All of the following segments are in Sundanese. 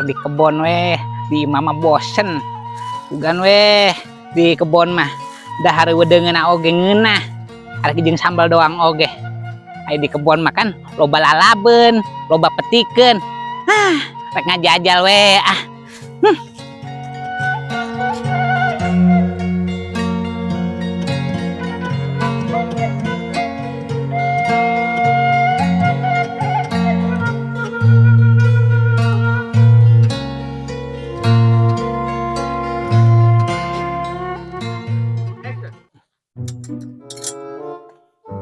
Di kebon weh, di imah mah bosen. Bukan weh, di kebon mah dahar wedeungeuna oge ngeunah. Arek jeung sambal doang oge. Aya di kebon mah kan loba lalabeun, loba petikeun. Ah, rek ngajajal weh ah.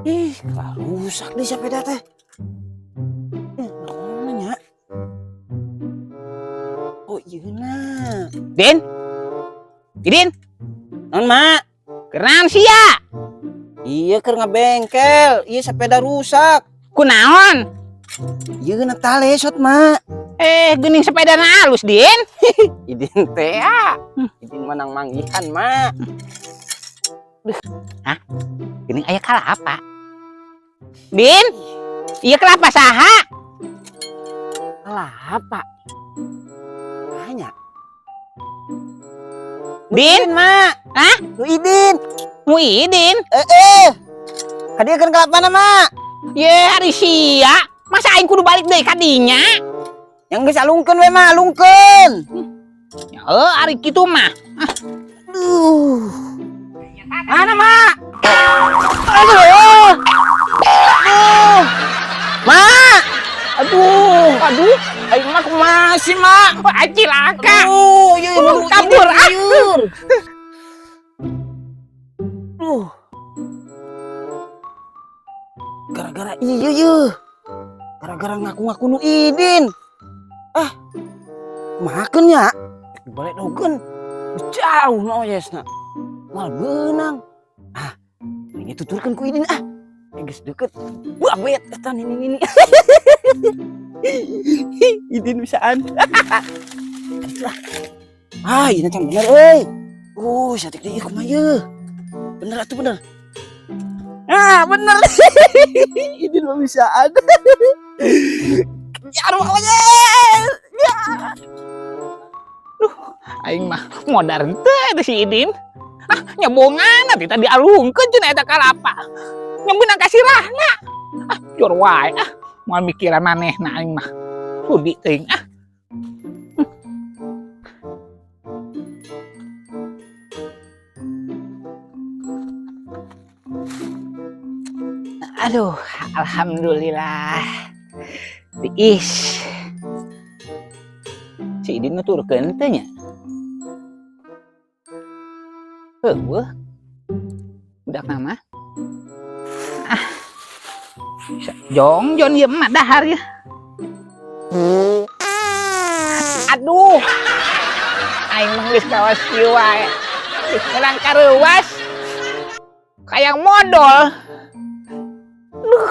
Ih, lah rusak di sepeda teh. Naon nya? Oh iya na. Din? Didin, Naon, Mak? keren sia. Iya keur ngabengkel, iya sepeda rusak. Kunaon? Iya na talesot, Mak. Eh, geuning sepeda na alus, Din. Idin teh ah. Idin menang manggihan, Mak. Hah? Geuning aya kalapa? Din? Iya kelapa saha? Kelapa. Tanya. Din? Mak. Hah? Nu Idin. Muidin? Eh. Kadieu kan kalapana, Mak? Ye, hari sia. Masa aing kudu balik deui ka dinya? Yang geus alungkeun we, Mak, alungkeun. Ya, hari kitu mah. Duh. Mana, Mak? Aduh. Aduh. Mak. Aduh. Aduh, Aing mah kumaha sih, Mak? wah, cilaka. Aduh, ieu Kabur, ah. lieur. Duh. Gara-gara iya ye. Gara-gara ngaku-ngaku nu Idin. Ah. Makeun nya. Dibalik dogeun. Jauh no yesna. Mal beunang. Ah, ini tuturkeun ku Idin ah. Geus deket. Wah, bet eta nini nini. Idin bisaan. Ah, ini can bener euy. Satik deui kumaha ye. Bener atuh bener. Ah, bener. Idin mah bisaan. Kejar pokoknya. Aing mah modar teh eta si Idin. Ah, nyebongan nanti tadi alungkeun cenah eta kalapa. Nyebeunang ka sirahna. Ah, jor wae ah. Moal mikiran manehna aing mah. Sudi teuing ah. Aduh, alhamdulillah. Tiis. Si Idin nuturkeun teh nya. Heueuh. Budak nama. Ah. Jongjon ieu mah dahar ya. Aduh. Aing mah geus kawas kieu wae. Menang kareuwas. Kayang modol. Duh.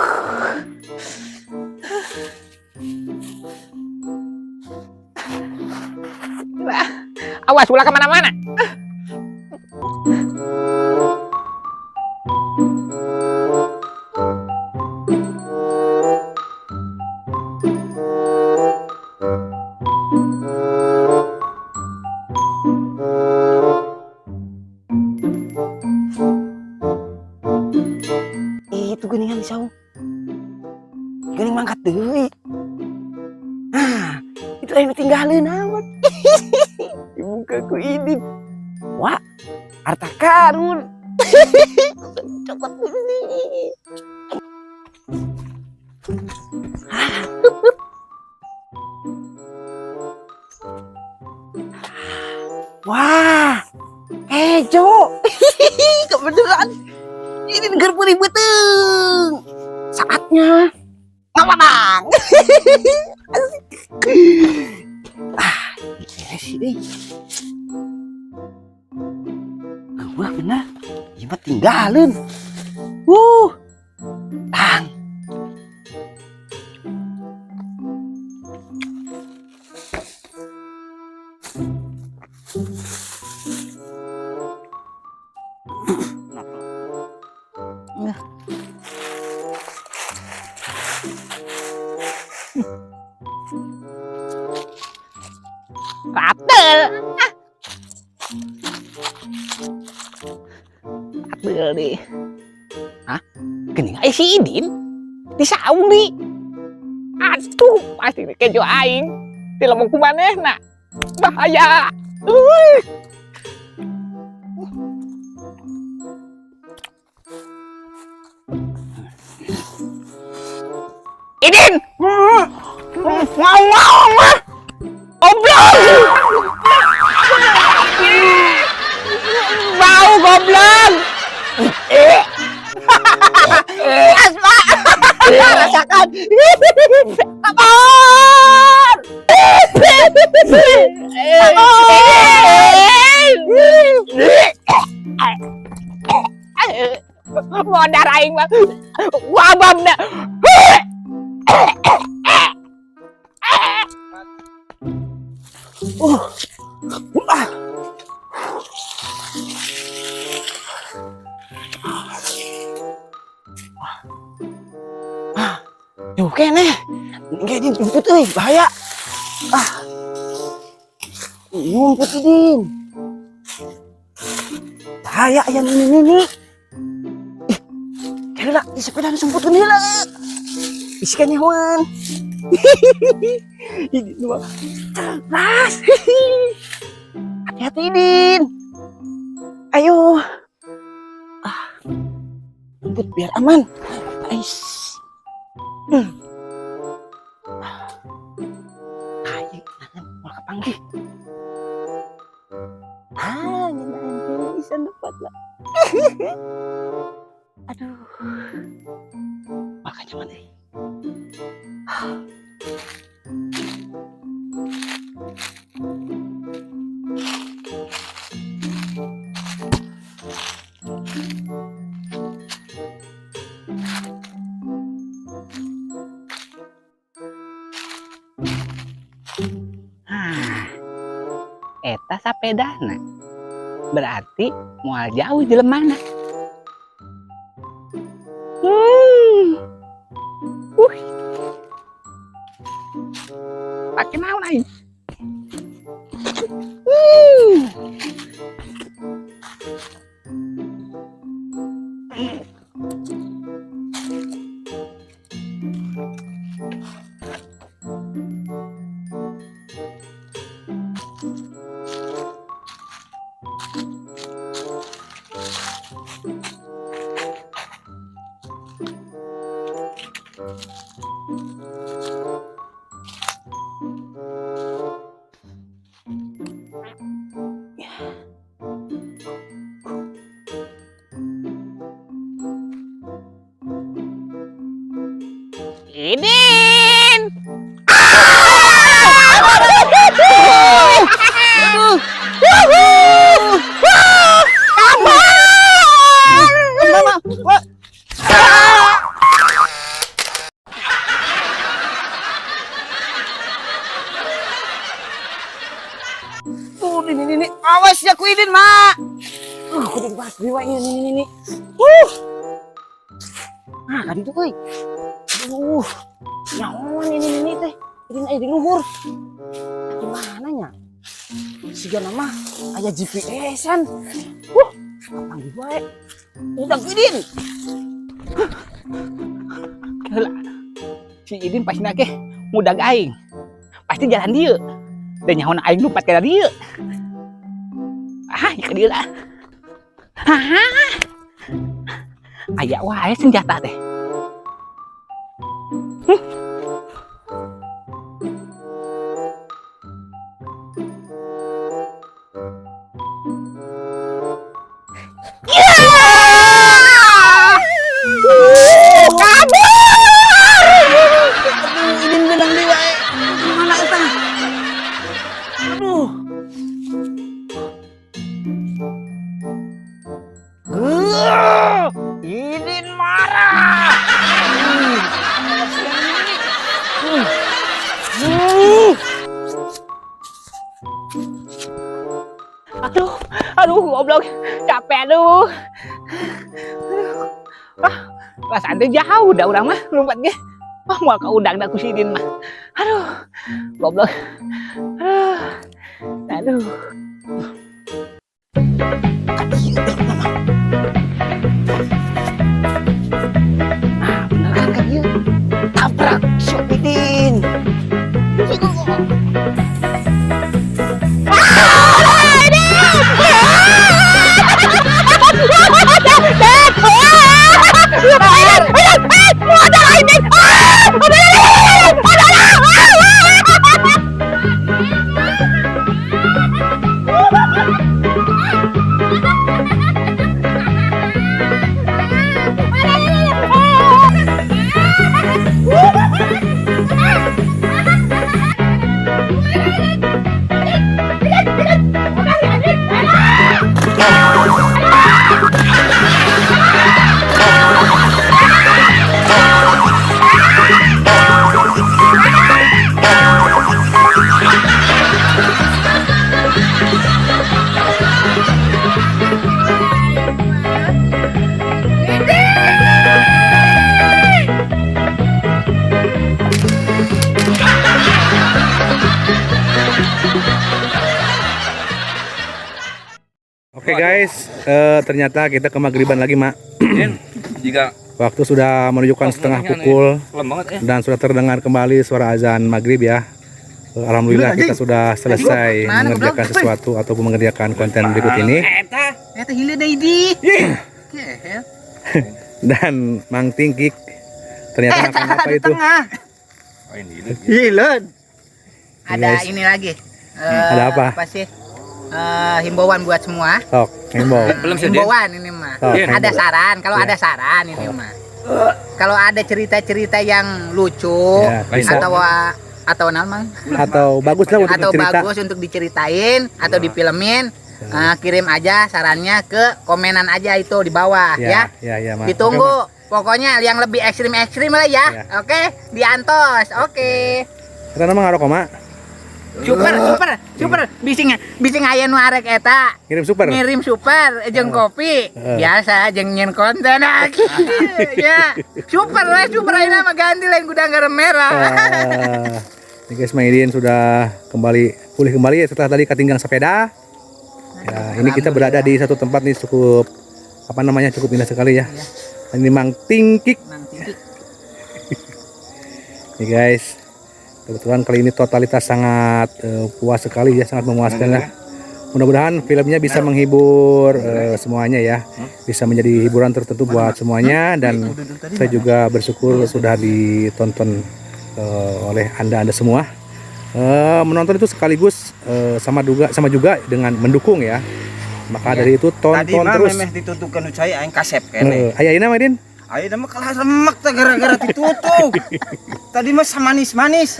Nah, awas ulah kemana-mana. Itu geuningan di saung. Geuning mangkat deui. Nah, itu aya nu tinggalin amat. Dibuka ku Idin. Wah, harta karun. Cokot ini. Wah, kejo. Kebetulan. Ini keur peurih beuteung. Saatnya ngawabang. Ah, beres euy. Wah, bener. Ieu mah tinggalin. Tang. Beli. Hah? Geuning aya si Idin di saung di. Aduh, pasti kejo aing. Dilebok ku manehna. Bahaya. Uy. Idin! Mau mau mah. Goblok. Bau goblok. Asma. Rasakan. Kabur. Kabur. Modar aing mah. Wababna. Ah. Ah. Yuh, keneh. Engke Din ngumpet euy, bahaya. Ah. Ngumpet Din. Bahaya aya nini-nini. Ih, kira di sepeda nu sumputkeun heula. Bisi kanyahoan. Ini mah cerdas. Hati-hati Din. Ayo. Ah. Ngumpet biar aman. Ais. Ayo, nangan mau kapanggih. Ah, ngeunaan pisan dapat lah. Aduh. Makanya mana? Ah, eta sapedana. Berarti moal jauh jelemana. Pake naon aing? Idin! Aduh. Mama, wah. Tuh, ini, ini, ini. Awas ya ku Idin, Mak. Kudu dibahas deui wae ini, ini, ini. Ah, kan itu euy. Aduh. Nyaon ini, ini teh. Idin aya di luhur. Gimana nya? Siga nama aya GPS-an. Kapanggih wae. Udah Idin. Heula. Si Idin pasti nake ngudag aing. Pasti jalan dieu. Dan nyaho aing lumpat ka dieu. Ah, ieu ka dieu lah. Hah. Aya wae senjata teh. Kabur! Aduh, Idin benang deui wae. Gimana eta? Aduh. Idin marah. Aduh, aduh, goblok. Capek aduh. Aduh. Ah, perasaan teh jauh dah urang mah lompat ge. Ah, moal kaudang da ku si Idin mah. Aduh, goblok. Aduh. Aduh. Ka dieu teh mama. Oke guys, ternyata kita ke maghriban lagi, Mak. Jika Waktu sudah menunjukkan setengah pukul lem banget ya. Dan sudah terdengar kembali suara azan maghrib ya. Alhamdulillah kita sudah selesai mengerjakan sesuatu ataupun mengerjakan konten berikut ini. Eta. Eta hileud deui di. Dan Mang Tingkik ternyata makan apa itu? Tengah. Oh, ini Hileud. Ada Guys. ini lagi. Ada apa? Apa sih? Himbauan buat semua. Sok, himbau. Belum sih, Din. Himbauan ini mah. Sok, Ada himbau. saran, kalau Iya. ada saran ini mah. Kalau ada cerita-cerita yang lucu Ya, bisa. atau naon, Mang? Atau bagus lah untuk Atau cerita. bagus untuk diceritain atau difilmin, kirim aja sarannya ke komenan aja itu di bawah ya. Ya, ya, Mak. Ditunggu. Pokoknya yang lebih ekstrim-ekstrim lah ya. Ya. Oke, diantos. Oke. Oke, Mak. Kita nama ngarokok, Mak. Super, super, super. Bising bising aya nu arek eta. Ngirim super. Ngirim super jeung kopi. Biasa jeung nyen konten ya. Super lah, super ayeuna mah ganti lain Gudang Garam Merah. Ini guys, Maidin sudah kembali pulih kembali ya setelah tadi ketinggang sepeda. Ya, ini kita berada di satu tempat nih cukup apa namanya, cukup indah sekali ya. Ini Mang Tingkik. Mang Tingkik. Nih guys, kebetulan kali ini totalitas sangat puas sekali ya, sangat memuaskan lah. Mudah-mudahan filmnya bisa menghibur semuanya ya, bisa menjadi hiburan tertentu buat semuanya dan saya juga bersyukur sudah ditonton oleh anda-anda semua. Menonton itu sekaligus sama juga dengan mendukung ya. Maka dari itu Tadi tonton mah terus. memeh ditutukeun nu cai aing kasep keneh. Aya ini Madin? Ayeuna mah kalah remek teh gara-gara ditutup. Tadi mah samanis-manis.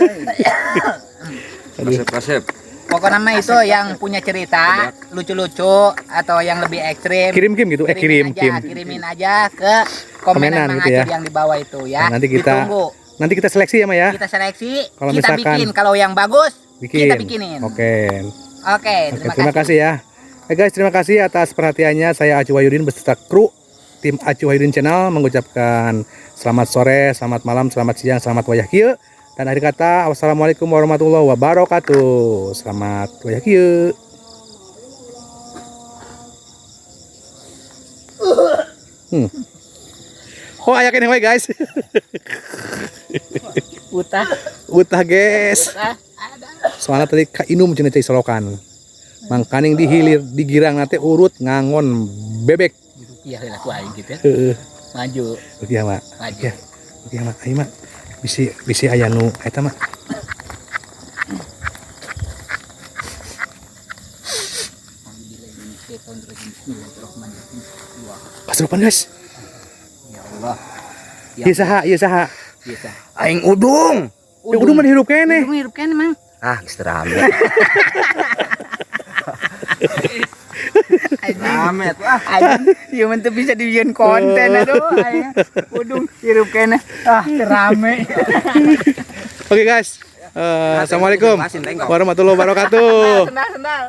Kasep kasep. Pokoknya mah itu yang punya cerita lucu-lucu atau yang lebih ekstrim. Kirim kim gitu, kirim aja, kim. Kirimin aja ke komenan Komenan Mang gitu ya. Acil yang di bawah itu ya. Nah, nanti kita ditunggu. Nanti kita seleksi ya, Ma ya. Kita seleksi, Kalau kita misalkan bikin kalau yang bagus, bikin. Kita bikinin. Oke. Oke, Oke, terima, terima kasih ya. Oke guys, terima kasih atas perhatiannya. Saya Acu Wahyudin beserta kru tim Acu Wahyudin Channel mengucapkan selamat sore, selamat malam, selamat siang, selamat wayah kieu. Dan akhir kata, wassalamualaikum warahmatullahi wabarakatuh. Selamat wayah kieu. Oh, aya keneh we guys. Utah, Utah guys. utah. Ada. Soalnya tadi kainum cenah cai solokan. Mangkaning di hilir di girang nanti urut ngangon bebek. Iya, heula ku aing gitu ya. Heeh. Maju, Oke ya, Mak. maju. Ya. Oke, Mak. Ayo, Mak. Bisi bisi aya nu eta, Mak. Kasurupan, guys. Ya Allah. Ieu saha? Ieu saha? Biasa. Aing udung. Ya udah mah hirup keneh. Udung hirup keneh, Mang. Ah, geus teu rame. Anjing. Rame tuh ah. Anjing, ieu mah teu bisa dijieun konten aduh aing. Udung hirup keneh. Ah, teu rame. Oke, guys. Assalamualaikum warahmatullahi wabarakatuh. Sendal, sendal.